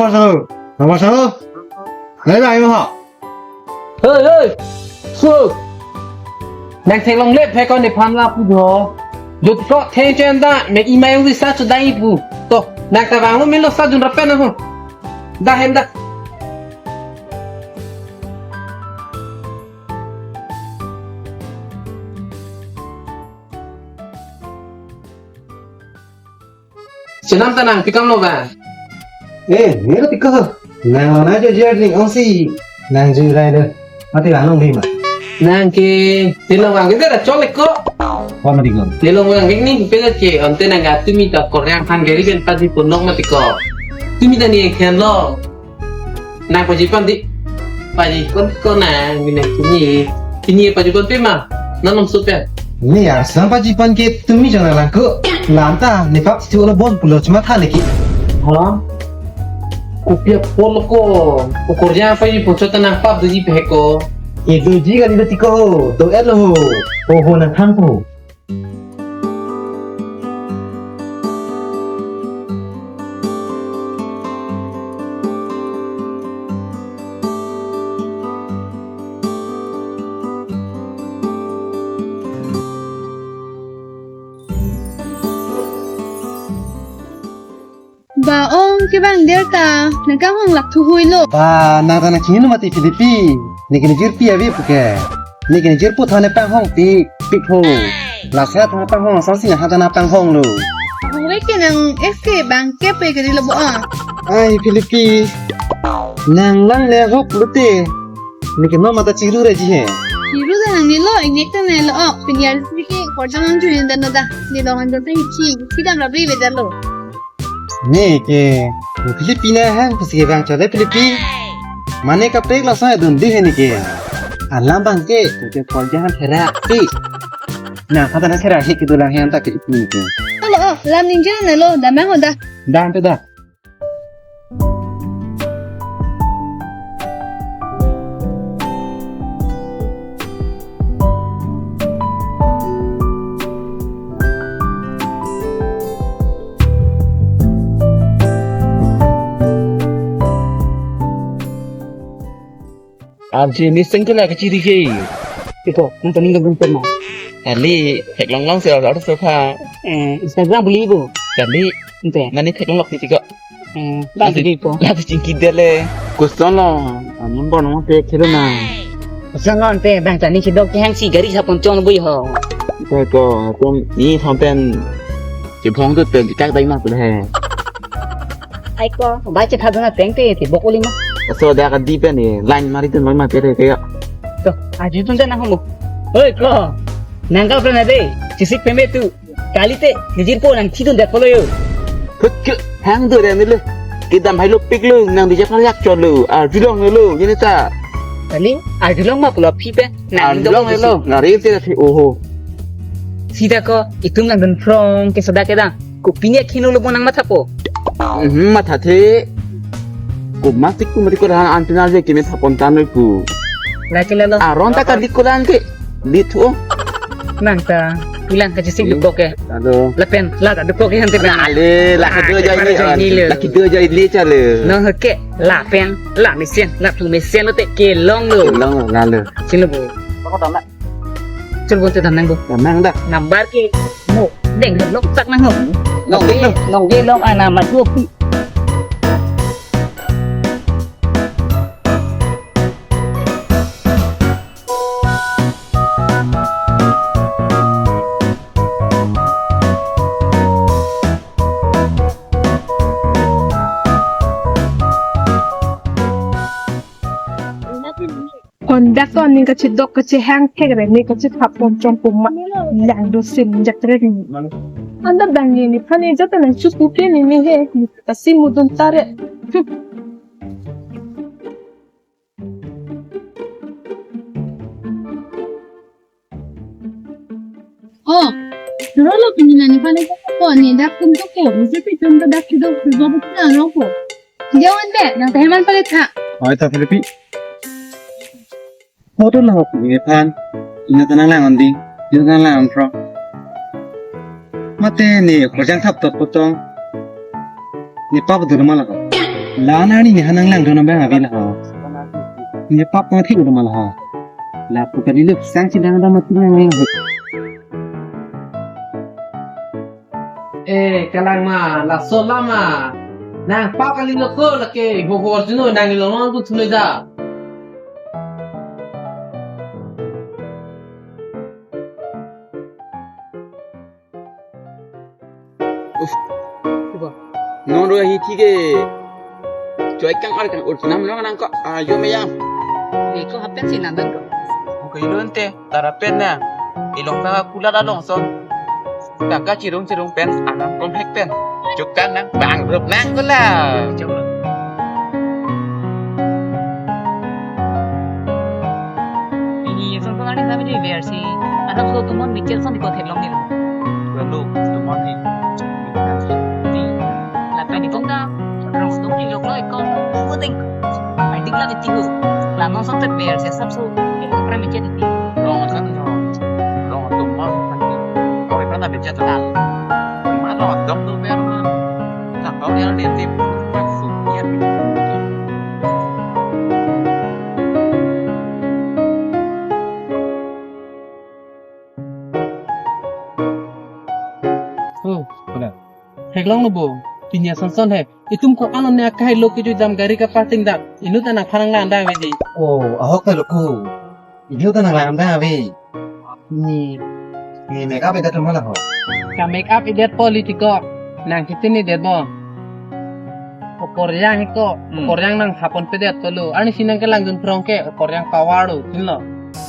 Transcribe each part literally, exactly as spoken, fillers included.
Sahu, nama sahu. Nai bai mo. Hei, hei. Su. Nang theklongle phe ko nephan lapu do. Jut ko theng chen da me imai ung sa chu dai pu. To, nang ta vanglo melo sa jun rapen ho. Da hem da. Chenam ta nang pikam lo ba? Eh, nelo pika. Nang lo na jo jer ning ong si. Nang ju rai de. Mati ba nong di ma. Nang ke, nelo wang ke da chole ko. Ko mati ko. Nelo wang ke ni pela ke, ante nang ga tumi ta koryang phan gari ben padi punok mati ko. Tumi ta ni khen lo. Nang paji pan di. Paji kon ko nang mina kini. Kini paji pan pe ma. Nanom supe. Ni ya sang paji pan ke tumi jana langko. Lanta ni pap tu lo bon pulo cuma tha lagi. Ha? Kopi apol ko. Ukur ja paji pun chota nang pap doji pe ko. E doji kali do tiko. Do elo. Ho ho nang than po. Ba ong kevang der ta, nang kanghong lak thu hui lo. Ba, nang ta nang kini mati Philippi. Neke ne jirpi ave puke. Neke ne jirpo thane panghong pik, pik ho. Lasa thane panghong, sang sing ha thane panghong lo. Hong ve ke nang S K bang ke pe ke di lo bo a. Ai, Philippi. Nang lang le hok lo te. Neke no mata chiru re ji he. Chiru da nang ni lo, inek ta ne lo ok. Pinyar si ke, korjang ang juin dan lo da. Ni lo ang juin ta hi chi. Kidam ra bri be dan lo. Neke, Philippi na hang pasi ke bang chole Philippi. Mane kaprek lason adun di he neke. Alam bang ke, ke kol jahan thera pi. Na, kata na thera he kitu lang he anta Philippi neke. Alo, oh, lam ninja na lo, damang ho da. Da, ante da. Ansi ni sengkela kachiri ke. Iko, nang tani nang guntur ma. Kali, theklong long si order sofa. Eh, Instagram beli bu. Kali, ante. Nani theklong lok titi ko. Eh, bang titi ko. Lati chingki dele. Koson lo, amun bon mo pe khelo na. Koson lo ante, bang tani chidok ke hang si gari sa pon chong bui ho. Ko ko, tum ni thom pen. Chibong tu pen kak dai ma tu he. Ai ko, ba che thadona peng te, te bok uli ma. So da ka di pen ni, line mari tu ma ma tere ke ya. To, aju tun ta na homo. Oi ko, nang ka pena de, chisik peme tu. Kali te, nijir po nang thidun det polo yo. Huk, hang do re ni le. Kedam hai lo pik lo, nang di japhan yak chon lo, arjulong lo, yini ta. Kali, arjulong ma pulo phi pe, nang Arjulong dong lo, ngari te thi oho. Sida ko, itum nang dun phrong ke soda ke dang. Kopi ne khino lo bo nang matha po. Mhm, matha the. Ko matik ko matik ko rahan antina je kime thapon tan ku. La ke lalo. Aron ta kali ko dan ke. Di thu. Nang ta pulang ke jisik Hmm. dukok ke. Aduh. Lapen, la ta dukok ke hante pen. Ale, la ke do jai Mari ni. jai ni le. La ke do jai ni chale. Nang ke, lapen, la mesen, la thu mesen lo te kelong lo. Long la le. Sino bo. Chul bo te dam nang bo. Dam nang da. Number ke mo. Deng lok tak nang ho. Nong Nong ge, deng. nong ge long ana ma duo pi. Kondak ko aning kachidok kachihang thek re ne kachithap pon chong puma lang do sim jak re ni. Anta bang ni ni phani jata nang chuku ke ni ni he ni kasi mudun tare. Hmm. Oh, rolo pini nani pale ko ni dak tum to ko, misi pi tum to dak kido kido bukan roko. Dia wan de, nang teman pale tha. Oi ta Philippi. Hoto na hok ni phan. Ina tanang lang on ding, ina tanang lang on pro. Mate ni korjang thap tot potong. Ni pap dur malah ko. La nani ne hanang lang dona bang abi la ho. Ne pap ma thik doma la ho. Lapu kalilo sang si dang dam mati nang nang. Eh, kalang ma, laso lama. Nang pap kalilo ko lake, ho ho juno nang ilong nang tu thule da. Uf. Coba. Non ro hi thik ke. Choi kang ar kang ur chinam long nang ko. Ah, yo me yang. Ni ko happen si nang ko. Ko ilon te, tara pen na. Ilong ta kula da long son. Tangka chirung chirung pen, anam kom hek pen. Chukang nang bang rup nang ko la. Coba. Ini son ko ani kami di B R C. Anak so tumon mikir son di kote long ni. Lalu tumon ni. Di, lapen itum ta rong tum di lok lo ikon. Puting. Adik la di tinggu. Lama son te B R C sab so. Ikon pernah mikir di. Rong son no. Rong tumon. Kau ikan ada bicara. Mana dong tu biar mah. Nah, kau yang dia tim masuk ya. Oh, pada. Heklong lo bo. Pinya son son he. Itum ko anon ne akai lo ke ju jam gari ka parking dak. Inut anak pharang lang dang ave di. Oh, ahok ta lo ko. Inut anak lang dang ave. Ni, ni make up edet ma la ho. Ka make up edet po li tiko. Nang kitin ni det bo. Okoryang ko, Hmm. Okoryang nang hapon pedet ko lo. Ani sinang ke lang jun prong ke, Okoryang power lo, tin lo.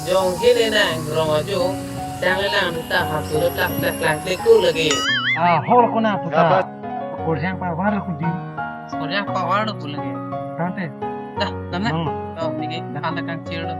Jong hile nang rong ajo, sang le lang ta hasu le tak tak lang te ku lagi. Ah, hol ko na puta. Okoryang power lo ku di. Okoryang power lo ku lagi. Tante. Dah, dam na. Hmm. Oh, ni ke, dah. Anda kang cil lo.